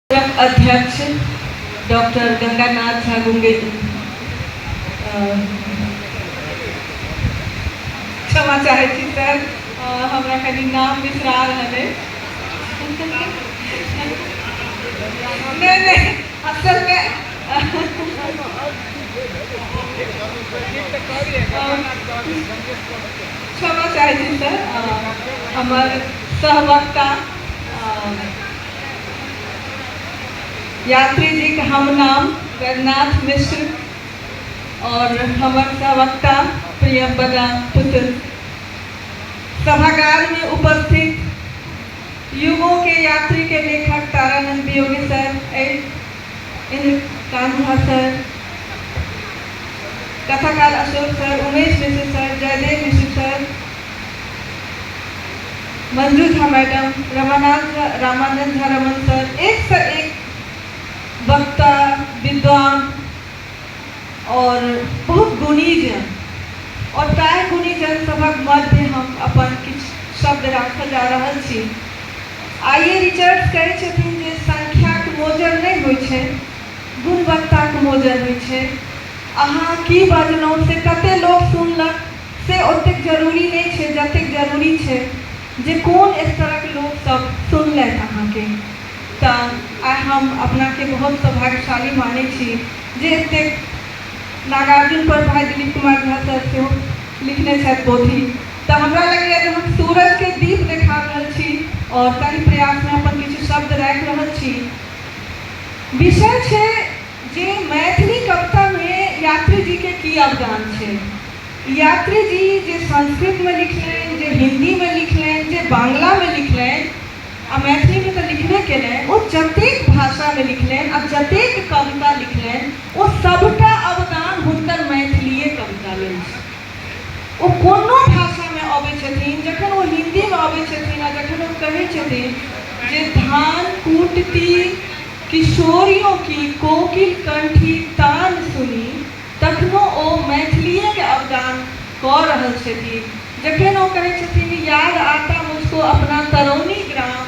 अध्यक्ष डॉक्टर गंगानाथ झा गुंगे, क्षमा चाहै छी सर, हमरा कनि नाम बिसरा रहल अछि। नहि नहि, असलमे क्षमा चाहै छी सर। हमर सहवक्ता यात्री जी के हम नाम वैद्यनाथ मिश्र और हमर सहवक्ता प्रियंवदा पुत्र, सभागार में उपस्थित युगों के यात्री के लेखक तारानंद वियोगी सर, इंद्रकांत झा सर, कथाकार Ashok sir, Umesh Mishra sir, Jaydev Mishra sir, Manju Jha madam, Ramanath Jha, Ramanand Jha Raman sir, एक से एक वक्ता, विद्वान और बहुत गुणीजन और ताहि गुणीजन सभक मध्य हम अपन किछु शब्द राखल जा रहल छी। आइए रिचर्ड्स कहै छथिन जे संख्याक मोजर नहि होइ छै, गुणवत्ताक मोजर होइ छै। अहाँ की बजलहुँ से कते लोक सुनलक से ओतेक जरूरी नहि छै जतेक जरूरी छै जे कोन स्तरक लोकसभ सुनलथि अहाँके। तऽ आइ हम अपनाके बहुत सौभाग्यशाली मानै छी जे एतेक नागार्जुन पर भाइ दिलीप कुमार झा सर सेहो लिखने छथि पोथी। तऽ हमरा लगैए जे हम सूरजके दीप देखा रहल छी आओर ताहि प्रयासमे अपन किछु शब्द राखि रहल छी। विषय छै जे मैथिली कवितामे यात्री जीके की अवदान छै। यात्री जी जे संस्कृतमे लिखलनि, जे हिन्दीमे लिखलनि, जे बांग्लामे लिखलनि आ मैथिलीमे तऽ लिखबे केलनि, ओ जतेक भाषामे लिखलनि आ जतेक कविता लिखलनि ओ सभटा अवदान हुनकर मैथिलीए कविता लेल छै। ओ कोनो भाषामे अबै छथिन, जखन ओ हिन्दीमे अबै छथिन आ जखन ओ कहै छथिन जे धान कूटती किशोरियों की कोकिल कंठी तान सुनी, तखनो ओ मैथिलीएके अवदान कऽ रहल छथिन। जखन ओ कहै छथिन याद आता मुझको अपना तरौनी ग्राम,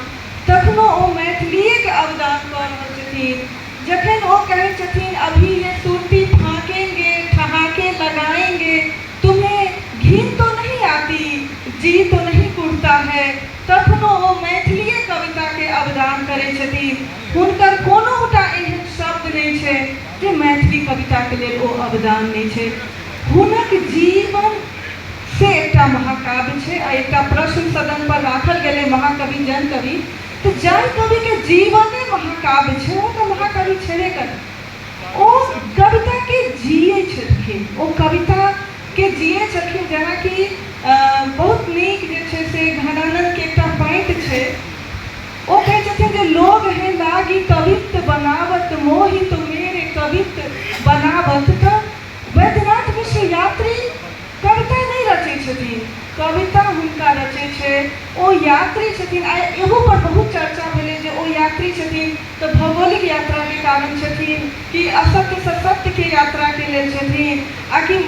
तखनो ओ मैथिलीएके अवदान कऽ रहल छथिन। जखन ओ कहै छथिन अभी ये सुरती फाँकेंगे ठहाके लगाएंगे, तुम्हें घिन तो नहीं आती, जी तो नहीं कुढ़ता है, तखनो ओ मैथिलीए कविताके अवदान करै छथिन। हुनकर कोनोटा एहन शब्द नहि छै जे मैथिली कविताके लेल ओ अवदान नहि छै। हुनक जीवन से एकटा महाकाव्य छै आ एकटा प्रश्न सदन पर राखल गेलै महाकवि जनकवि, तऽ जाहि कविके जीवने महाकाव्य छै ओ तऽ महाकवि छेबे करै। ओ कविताके जियै छलखिन, ओ कविताके जियै छलखिन। जेनाकि बहुत नीक जे छै से घनानन्दके एकटा पाँति छै, ओ कहै छथिन जे लोग हैं लागी कवित्त बनावत, मोहि तो मेरे कवित्त बनावत। तऽ वैद्यनाथ मिश्र यात्री कविता नहि रचै छथिन, कविता हुनका रचै छै। ओ यात्री छथिन। आइ एहू पर बहुत चर्चा भेलै जे ओ यात्री छथिन तऽ भौगोलिक यात्राके कारण छथिन कि असत्यसँ सत्यके यात्राके लेल छथिन आ कि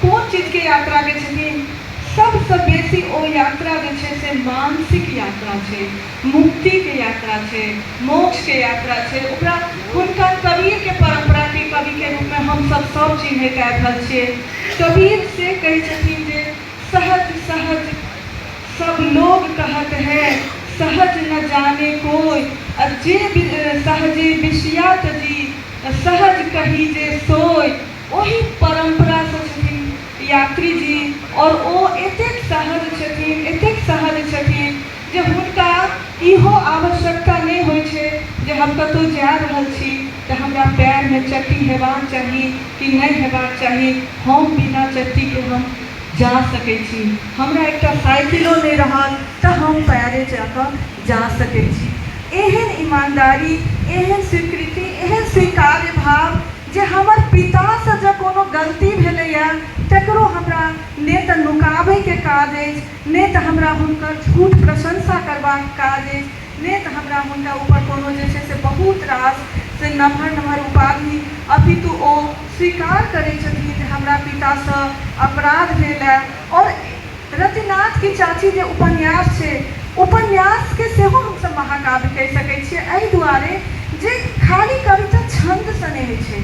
कोन चीजके यात्राके छथिन। सबसँ बेसी ओ यात्रा जे छै से मानसिक यात्रा छै, मुक्तिके यात्रा छै, मोक्षके यात्रा छै। ओकरा हुनका कबीरके परम्पराके कविके रूपमे हमसभ सभ चिन्हैत आबि रहल छियै। कबीर से कहै छथिन जे सहज सहज सब लोग कहत है, सहज न जाने कोइ, आ जे सहजे विषया तजी सहज कही जे सोइ। ओहि परम्परासँ छथिन यात्री जी आओर ओ एतेक सहज छथिन, एतेक सहज छथिन जे हुनका इहो आवश्यकता नहि होइ छै जे हम कतहु जा रहल छी तऽ हमरा पएरमे चट्टी हेबाक चाही कि नहि हेबाक चाही। हम बिना चट्टीके हम जा सकै छी, हमरा एकटा साइकिलो नहि रहल तऽ हम पएरे जाकऽ जा सकै छी। एहन ईमानदारी, एहन स्वीकृति, एहन स्वीकार्य भाव जे हमर पितासँ जँ कोनो गलती भेलैए तकरो हमरा ने तऽ नुकाबैके काज अछि, ने तऽ हमरा हुनकर झूठ प्रशंसा करबाक काज अछि, ने तऽ हमरा हुनका ऊपर कोनो जे छै से बहुत रास से नमहर नमहर उपाधि, अपितु ओ स्वीकार करै छथिन जे हमरा पितासँ अपराध भेल हँ। आओर रतिनाथ की चाची जे उपन्यास छै, उपन्यासके सेहो हमसभ महाकाव्य कहि सकै छियै, एहि दुआरे जे खाली कविता छन्दसँ नहि होइ छै।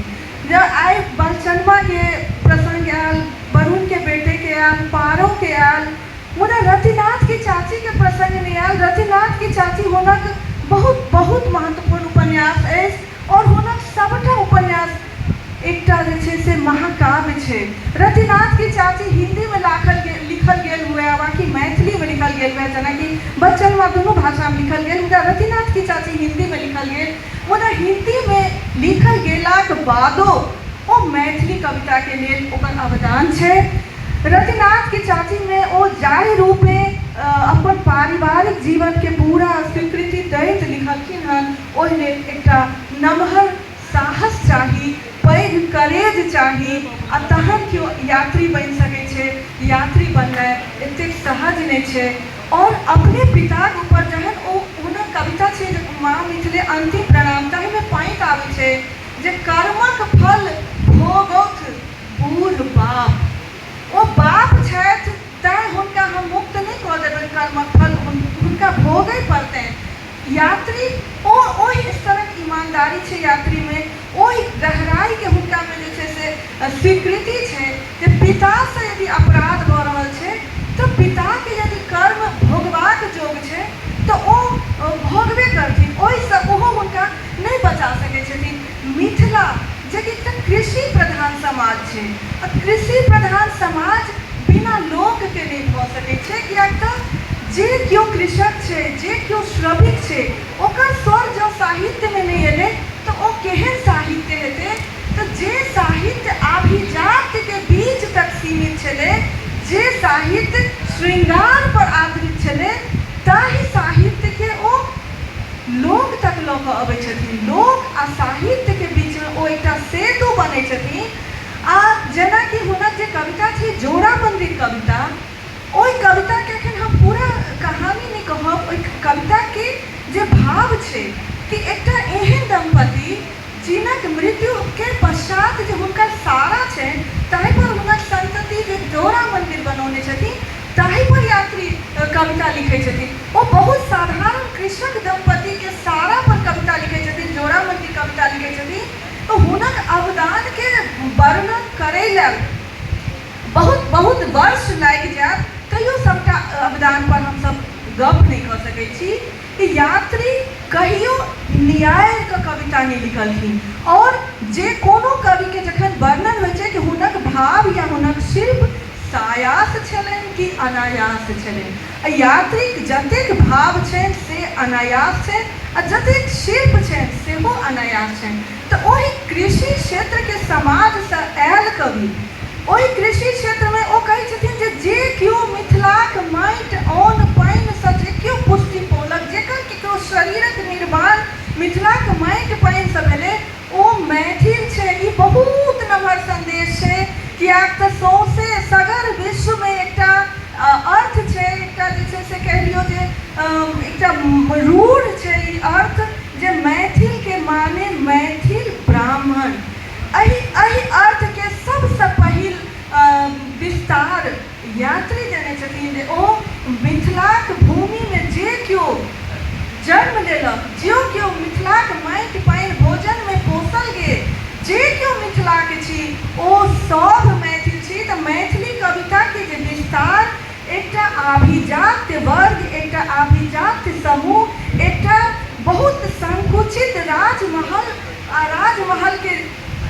जे आइ बलचनमाके प्रसङ्ग आयल, वरुणके बेटेके आयल, पारोके आयल, मुदा रतिनाथके चाचीके प्रसङ्ग नहि आयल। रतिनाथके चाची हुनक बहुत बहुत महत्वपूर्ण उपन्यास अछि आओर हुनक सभटा उपन्यास एकटा जे छै से महाकाव्य छै। रतिनाथके चाची हिन्दीमे लाखल गेल लिखल गेल हुए बाँकी मैथिलीमे लिखल गेल हुए, जेनाकि बच्चनमा दुनू भाषामे लिखल गेल, मुदा रतिनाथके चाची हिन्दीमे लिखल गेल। मुदा हिन्दीमे लिखल गेलाक बादो ओ मैथिली कविताके लेल ओकर अवदान छै। रतिनाथके चाचीमे ओ जाहि रूपे अपन पारिवारिक जीवनके पूरा स्वीकृति दैत लिखलखिन हन, ओहि लेल एकटा नमहर साहस चाही, पैघ करेज चाही आ तहन केओ यात्री बनि सकै छै। यात्री बननाइ एतेक सहज नहि छै। आओर अपने पिताक ऊपर जहन ओ हुनक कविता छै जे माँ मिथिले अन्तिम प्रणाम, ताहिमे पाँति आबै छै जे कर्मक फल भोगौथ बूढ़ बाप। ओ बाप छथि तैँ हुनका हम मुक्त नहि कऽ देबनि, कर्मक फल हुनका भोगय पड़तनि। यात्री ओ ओहि स्तरक ईमानदारी छै यात्रीमे, ओहि गहराइके हुनकामे जे छै से स्वीकृति छै जे पितासँ यदि अपराध भऽ रहल छै तऽ पिताके यदि कर्म भोगबाक जोग छै तऽ ओ भोगबे करथिन, ओहिसँ ओहो हुनका नहि बचा सकै छथिन। मिथिला जेकि एकटा कृषि प्रधान समाज छै आ कृषि प्रधान समाज बिना लोकके नहि भऽ सकै छै, किएक तऽ जे केओ कृषक छै, जे केओ श्रमिक छै, ओकर स्वर जँ साहित्यमे नहि एलै तऽ ओ केहन साहित्य हेतै? तऽ जे साहित्य आभिजात्यके बीच तक सीमित छलै, जे साहित्य श्रृंगारपर आधारित छलै, ताहि साहित्यके ओ लोक तक लऽ कऽ अबै छथिन। लोक आ साहित्यके बीचमे ओ एकटा सेतु बनै छथिन। आ जेनाकि हुनक जे कविता छै जोड़ाबन्दी कविता, ओहि कविताके एखन हम पूरा कहानी नहि कहब, ओहि कविताके जे भाव छै कि एकटा एहन दम्पति जिनक मृत्युके पश्चात जे हुनकर सारा छनि ताहिपर हुनक सन्तति जे जोड़ा मन्दिर बनौने छथिन ताहिपर यात्री कविता लिखै छथिन। ओ बहुत साधारण कृषक दम्पतिके सारापर कविता लिखै छथिन, जोड़ा मन्दिर कविता लिखै छथिन। तऽ हुनक अवदानके वर्णन करै लेल बहुत बहुत वर्ष लागि जायत, तैयो सभटा अवदानपर हमसभ गप नहि कऽ सकै छी। यात्री कहियो न्यायके कविता नहि लिखलखिन। आओर जे कोनो कविके जखन वर्णन होइ छै कि हुनक भाव या हुनक शिल्प सायास छलनि कि अनायास छलनि, आ यात्रीक जतेक भाव छनि से अनायास छनि आ जतेक शिल्प छनि सेहो अनायास छनि। तऽ ओहि कृषि क्षेत्रके समाजसँ आयल कवि ओहि कृषि क्षेत्रमे ओ कहै छथिन जे जे केओ मिथिलाक माटि अन्न पानिसँ जे केओ पुष्टि पौलक, जकर ककरो शरीरक निर्माण मिथिलाक माटि पानिसँ भेलै, ओ मैथिल छै। ई बहुत नमहर सन्देश छै, किएक तऽ सौँसे सगर विश्वमे एकटा अर्थ छै, एकटा जे छै से कहि लियौ जे एकटा रूढ़ छै ई अर्थ जे मैथिलके माने मैथिल ब्राह्मण। एहि एहि अर्थके सभसँ पहिल विस्तार यात्री देने छथिन जे ओ मिथिलाक भूमिमे जे केओ जन्म लेलक, जे केओ मिथिलाक माटि पानि भोजनमे पोसल गेल, जे केओ मिथिलाके छी ओ सभ मैथिल छी। तऽ मैथिली कविताके जे विस्तार एकटा आभिजात्य वर्ग, एकटा आभिजात्य समूह, एकटा बहुत संकुचित राजमहल आ राजमहलके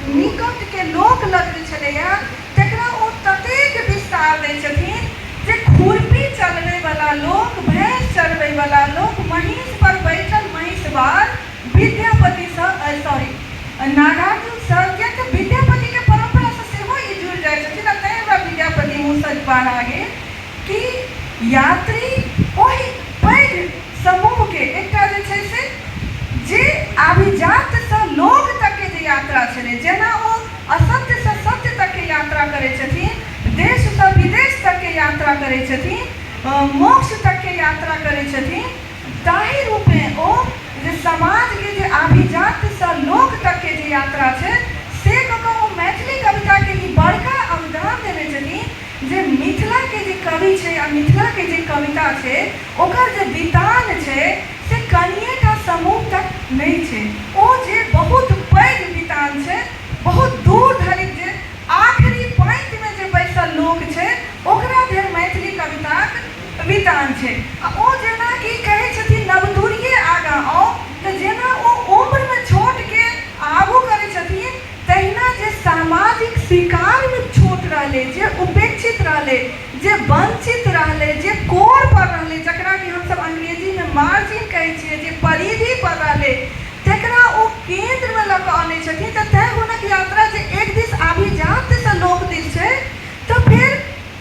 निकटके लोक लग जे छलैए तकरा ओ ततेक विस्तार दै छथिन जे खुरपी चलबैवला लोक, भैंस चरबैवला लोक, महींसपर बैठल महिसवार विद्यापतिसँ सॉरी नागार्जुनसँ, किएक तऽ विद्यापतिके परम्परासँ सेहो ई जुड़ि जाइ छथिन आ तैँ हमरा विद्यापति मुँहसँ बहरा गेल कि यात्री ओहि पैघ समूहके एकटा जे छै से जे आभिजात्यसँ लोक तकके जे यात्रा छलै, जेना ओ असत्यसँ सत्य तकके यात्रा करै छथिन, देशसँ विदेश तकके यात्रा करै छथिन, मोक्ष तकके यात्रा करै छथिन, ताहि रूपेँ ओ जे समाजके जे आभिजात्यसँ लोक तकके जे यात्रा छै से कऽ कऽ ओ मैथिली कविताके ई बड़का अवदान देने छथिन जे मिथिलाके जे कवि छै आ मिथिलाके जे कविता छै ओकर जे वितान छै से कनिएटा समूह तक नहि छै। ओ जे बहुत पैघ वितान छै, बहुत दूर धरिक जे आखिरी पाँतिमे जे बैसल लोक छै, ओकरा धरि मैथिली कविताक वितान छै। आ ओ जेना कि कहै छथिन नवतुरिये आगाँ आउ, तऽ जेना ओ उम्रमे छोटके आगू करै छथिन, तहिना जे सामाजिक स्वीकारमे छोट रहलै, जे उपेक्षित रहलै, जे वंचित रहलै, जे कोर पर रहलै, जकरा कि हमसभ अंग्रेजीमे मार्जिन कहै छियै, जे परिधि पर रहलै, तकरा ओ केन्द्रमे लऽ कऽ अनै छथिन। तऽ तैँ हुनक यात्रा जे एक दिस आभिजात्यसँ लोक दिस छै, तऽ फेर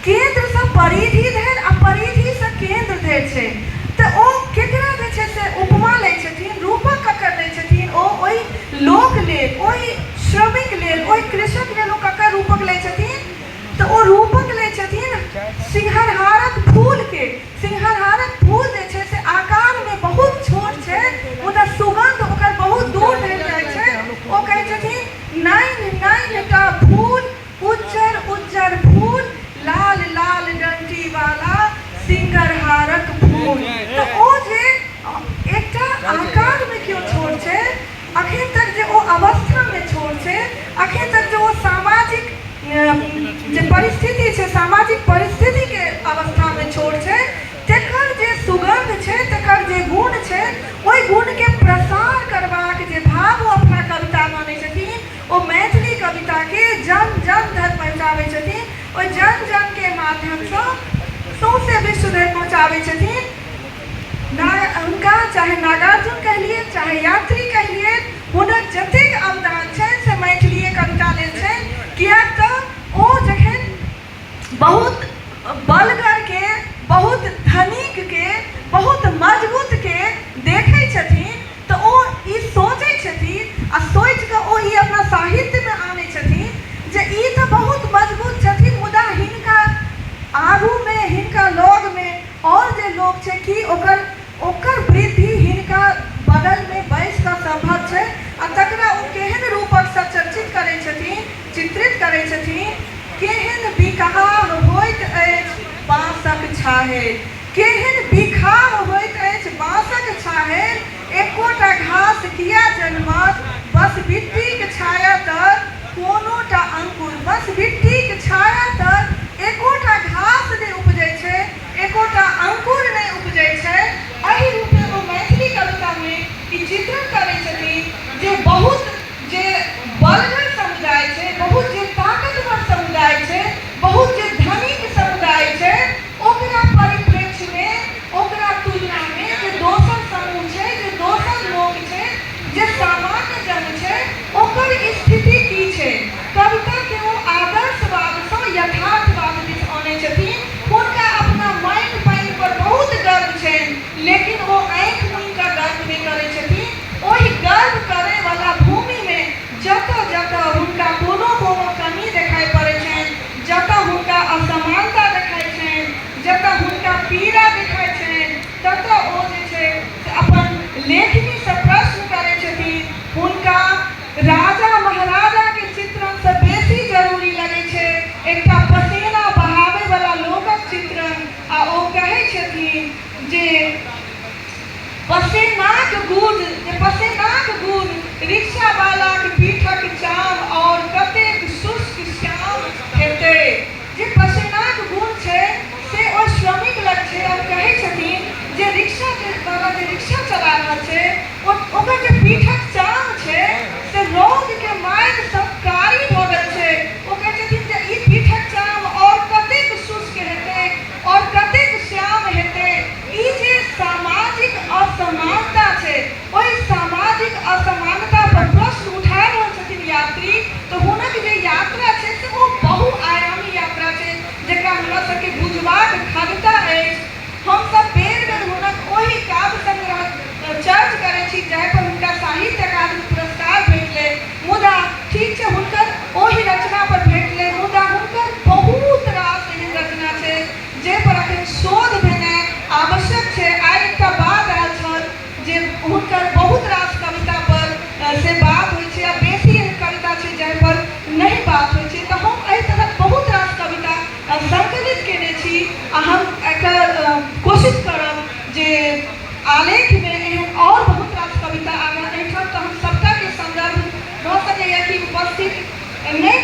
केन्द्रसँ परिधि धरि आ परिधिसँ केन्द्र धरि छै। तऽ ओ केकरा जे छै से उपमा लै छथिन, रूपक ककर लै छथिन? ओ ओहि लोक लेल, ओहि श्रमिक लेल, ओहि कृषक लेल ओ ककर रूपक लै छथिन? तऽ ओ रूपक लै छथिन सिंहरहारक फूलके। सिंहरहारक फूल जे छै से आकारमे बहुत छोट छै, मुदा सुगन्ध ओकर बहुत दूर धरि जाइ छै। ओ कहै छथिन नाइन नाइन टा फूल, उज्जर उज्जर फूल, लाल लाल डंटी वाला सिंगरहारक फूल। तऽ ओ जे एकटा आकारमे केओ छोट छै, अखन तक जे ओ अवस्थामे छोट छै, अखन तक जे ओ सामाजिक जे परिस्थिति छै, सामाजिक परिस्थितिके अवस्थामे छोट छै, तकर जे सुगन्ध छै, तकर जे गुण छै, ओहि गुणके प्रसार करबाक जे भाव ओ अपना कवितामे अनै छथिन, ओ मैथिली कविताके जन जन धरि पहुँचाबै छथिन। ओहि जन जनके माध्यमसँ सौँसे विश्व धरि पहुँचाबै छथिन। हुनका चाहे नागार्जुन कहलियै, चाहे यात्री कहलियै, हुनक जतेक अवदान छनि से मैथिलीए कविता लेल छनि। किएक तऽ ओ जखन बहुत बलगरके, बहुत धनिकके, बहुत मजबूतके देखै छथिन, तऽ ओ ई सोचै छथिन आ सोचिकऽ ओ ई अपना साहित्यमे आनै छथिन जे ई तऽ बहुत मजबूत छथिन, मुदा हिनका आगूमे, हिनका लगमे आओर जे लोक छै, की ओकर ओकर वृद्धि हिनका बगलमे बैस कऽ सम्भव छै? आ तकरा ओ केहन रूपकसँ चर्चित करै छथिन, चित्रित करै छथिन। केहन बिखाह होइत अछि बाँसक छाहरि, केहन बिखाह होइत अछि बाँसक छाहरि, एकोटा घास किए जनमत बँसबिट्टीक छाया तर कोनोटा अंकुर। बँसबिट्टीक छाया तर एकोटा घास नहि उपजै छै, एकोटा अंकुर नहि उपजै छै। एहि रूपे ओ मैथिली कवितामे ई चित्रण करै छथिन जे बहुत जे बलगर समुदाय छै, बहुत जे ताकतवर समुदाय छै, बहुत जे धनिक समुदाय छै, ओकरा परिप्रेक्ष्यमे, ओकरा तुलनामे जे दोसर समूह छै, जे दोसर लोक छै, जे सामान्य जन छै, ओकर स्थिति की छै। कविताके ओ आदर्शवादसँ यथार्थवाद दिस अनै छथिन। हुनका अपना माटि पानि पर बहुत गर्व छनि, लेकिन ओ आँखि मुनि कऽ गर्व नहि करै छथिन। ओहि गर्व करैवला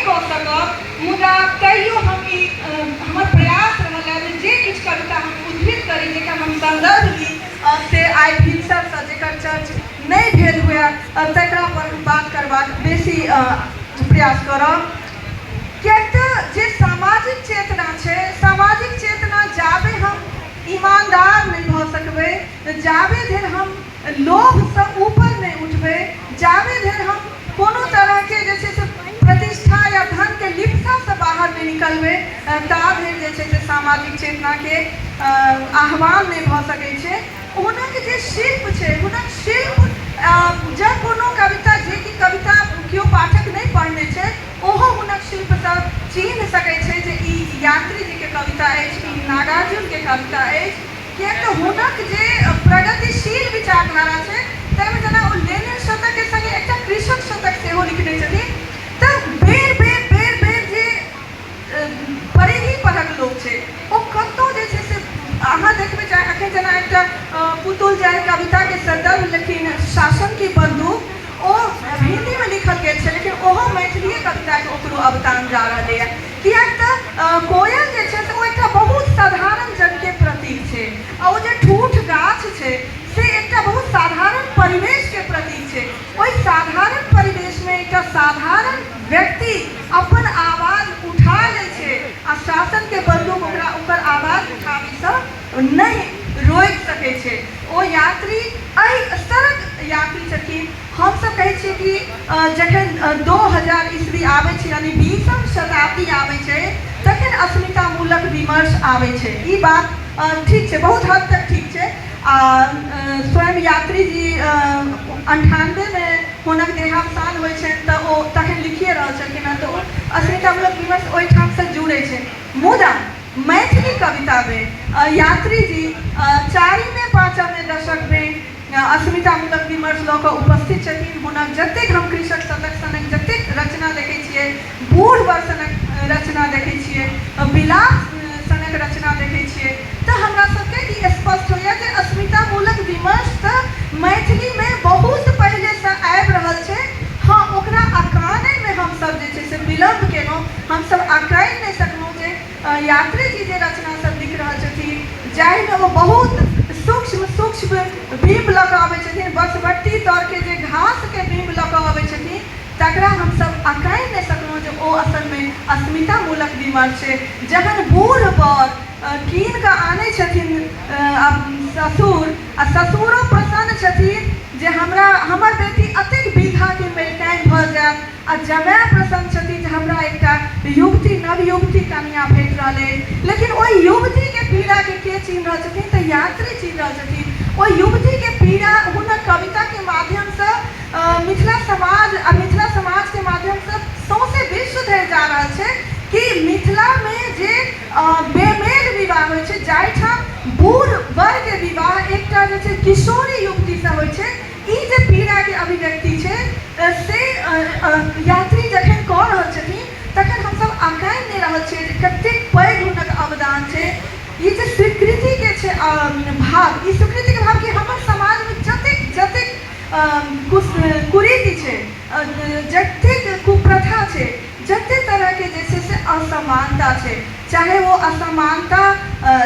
कऽ सकब, मुदा तैयो हम ई हमर प्रयास रहल हँ जे जे किछु कविता हम उद्धृत करी, जकर हम सन्दर्भ ली, से आइ भिनसरसँ जकर चर्च नहि भेल हुए तकरा पर हम बात करबाक बेसी प्रयास करब। किएक तऽ जे सामाजिक चेतना छै, सामाजिक चेतना जाबे हम ईमानदार नहि भऽ सकबै, जाबे धरि हम लोभसँ ऊपर नहि उठबै, जाबे धरि हम कोनो तरहके जे छै से प्रतिष्ठा या धनके लिप्सासँ बाहर नहि निकलबै, ता धरि जे छै से सामाजिक चेतनाके आह्वान नहि भऽ सकै छै। हुनक जे शिल्प छै, हुनक शिल्प जँ कोनो कविता, जे कि कविता केओ पाठक नहि पढ़ने छै, ओहो हुनक शिल्पसँ चिन्ह सकै छै जे ई यात्री जीके कविता अछि, ई नागार्जुनके कविता अछि। किएक तऽ हुनक जे प्रगतिशील विचारधारा छै ताहिमे जेना ओ लेनिन शतकके सङ्गे एकटा कृषक शतक सेहो लिखने छथिन, तऽ बेर बेर बेर बेर जे परिधि परक लोक छै ओ कतहु जे छै से अहाँ देखबै चाहे एखन जेना एकटा पुतुल जाहि कविताके सन्दर्भ लेकिन शासन की बन्दूक, ओ हिन्दीमे लिखल गेल छै लेकिन ओहो मैथिलीए कविताके ओकरो अवतान जा रहलैए। किएक तऽ कोयल जे छै से ओ एकटा बहुत साधारण जनके प्रतीक छै आ ओ जे ठूठ गाछ छै से एकटा बहुत साधारण परिवेशके प्रतीक छै। ओहि साधारण परिवेशमे एकटा साधारण व्यक्ति अपन आवाज उठा लै छै आ शासनके बन्दूक ओकरा ओकर आवाज उठाबैसँ नहि रोकि सकै छै। ओ यात्री एहि स्तरक यात्री छथिन। हमसभ कहै छियै कि जखन 2000 ईस्वी आबै छै, यानी 20म शताब्दी आबै छै, तखन अस्मितामूलक विमर्श आबै छै। ई बात ठीक छै, बहुत हद तक ठीक छै। आ स्वयं यात्री जी 98मे हुनक देहावसान होइ छनि तऽ ओ तखन लिखिए रहल छलखिन हेँ, तऽ ओ अस्मितामूलक विमर्श ओहिठामसँ जुड़ै छै। मुदा मैथिली कवितामे यात्री जी चारिमे पाँचमे दशकमे अस्मितामूलक विमर्श लऽ कऽ उपस्थित छथिन। हुनक जतेक हम कृषक शतक सनक जतेक रचना देखै छियै, बूढ़ वर सनक रचना देखै छियै, विलाप सनक रचना देखै छियै, तऽ हमरा सबके ई स्पष्ट होइए जे अस्मितामूलक विमर्श तऽ मैथिलीमे बहुत पहिलेसँ आबि रहल छै। हँ, ओकरा अकानैमे हमसब जे छै से विलम्ब केलहुँ, हमसब अकानि नहि सकलहुँ जे यात्री जी जे रचना सब लिख रहल छथिन जाहिमे ओ बहुत सूक्ष्म सूक्ष्म बिम्ब लऽ कऽ अबै छथिन, बसबट्टी तरके जे घासके बिम्ब लऽ कऽ अबै छथिन, तकरा हमसब अकानि नहि सकलहुँ जे ओ असलमे अस्मितामूलक विमर्श छै। जहन बूढ़ बर कीन कऽ आनै छथिन ससुर, आ ससुरो प्रसन्न छथिन जे हमरा हमर बेटी एतेक बीघाके मेलकाइन भऽ जायत, आ जमाय प्रसन्न छथिन जे हमरा एकटा युवती, नवयुवती कनियाँ भेट रहल अछि, लेकिन ओहि युवतीके पीड़ाके के चिन्ह रहल छथिन तऽ यात्री चिन्ह रहल छथिन। ओहि युवतीके पीड़ा हुनक कविताके माध्यमसँ मिथिला समाज आ मिथिला समाजके माध्यमसँ सौंसे विश्व धरि जा रहल छै कि मिथिलामे जे बेमेल विवाह होइ छै, जाहिठाम बूढ़ वरके विवाह एकटा जे छै किशोरी युवतीसँ होइ छै, ई जे पीड़ाके अभिव्यक्ति छै से यात्री जखन कऽ रहल छथिन तखन हमसभ अकानि नहि रहल छियै जे कतेक पैघ हुनक अवदान छै। ई जे स्वीकृतिके छै भाव, ई स्वीकृतिके भाव कि हमर समाजमे जतेक जतेक कुरीति छै, जतेक कुप्रथा छै, जतेक तरहके जे छै से असमानता छै, चाहे ओ असमानता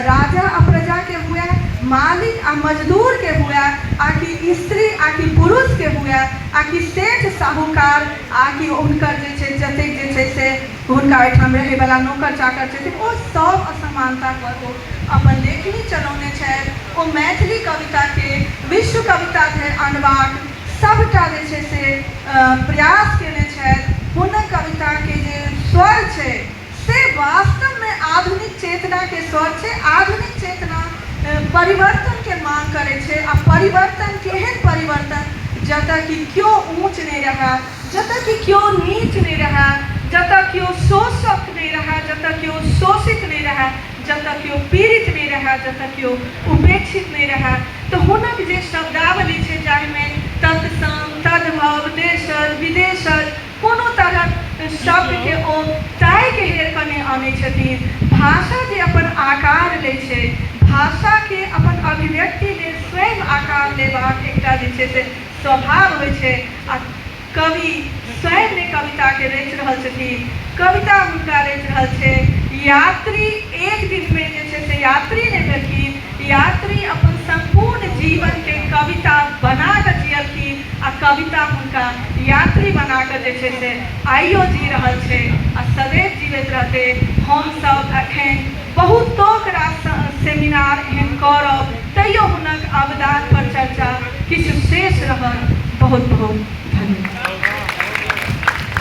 राजा आ प्रजाके हुए, मालिक आ मजदूरके हुए, आ कि स्त्री आ कि पुरुषके हुए, आ कि सेठ साहूकार आ कि हुनकर जे छै जतेक जे छै से हुनका ओहिठाम रहैवला नौकर चाकर छथिन, ओ सब असमानता पर ओ अपन लेखनी चलौने छथि। ओ मैथिली कविताके विश्व कविता धरि अनबाक सभटा जे छै से प्रयास कयने छथि। हुनक कविताके जे स्वर छै से वास्तवमे आधुनिक चेतनाके स्वर छै। आधुनिक चेतना परिवर्तनके माँग करै छै, आ परिवर्तन केहन परिवर्तन, जतऽ कि केओ ऊँच नहि रहए, जतऽ कि केओ नीच नहि रहए, जतऽ केओ शोषक नहि रहए, जतऽ केओ शोषित नहि रहए, जतऽ केओ पीड़ित नहि रहए, जतऽ केओ उपेक्षित नहि रहए। तऽ हुनक जे शब्दावली छै जाहिमे तत्सम, तद्भव, देशज, विदेशज कोनो तरहक शब्दके ओ ताकि हेर कऽ नहि अनै छथिन। भाषा जे अपन आकार लै छै, भाषाके अपन अभिव्यक्ति लेल स्वयं आकार लेबाक एकटा जे छै से स्वभाव होइ छै, आ कवि स्वयं नहि कविताके रचि रहल छथिन, कविता हुनका रचि रहल छै। यात्री एक दिनमे जे छै से यात्री नहि भेलखिन, यात्री अपन सम्पूर्ण जीवनके कविता बना कऽ जियलखिन आ कविता हुनका यात्री बना कऽ जे छै से आइयो जी रहल छै आ सदैव जीबैत रहतै। हमसभ एखन बहुतोक रास सेमिनार एहन करब, तैयो हुनक अवदान पर चर्चा किछु शेष रहत। बहुत बहुत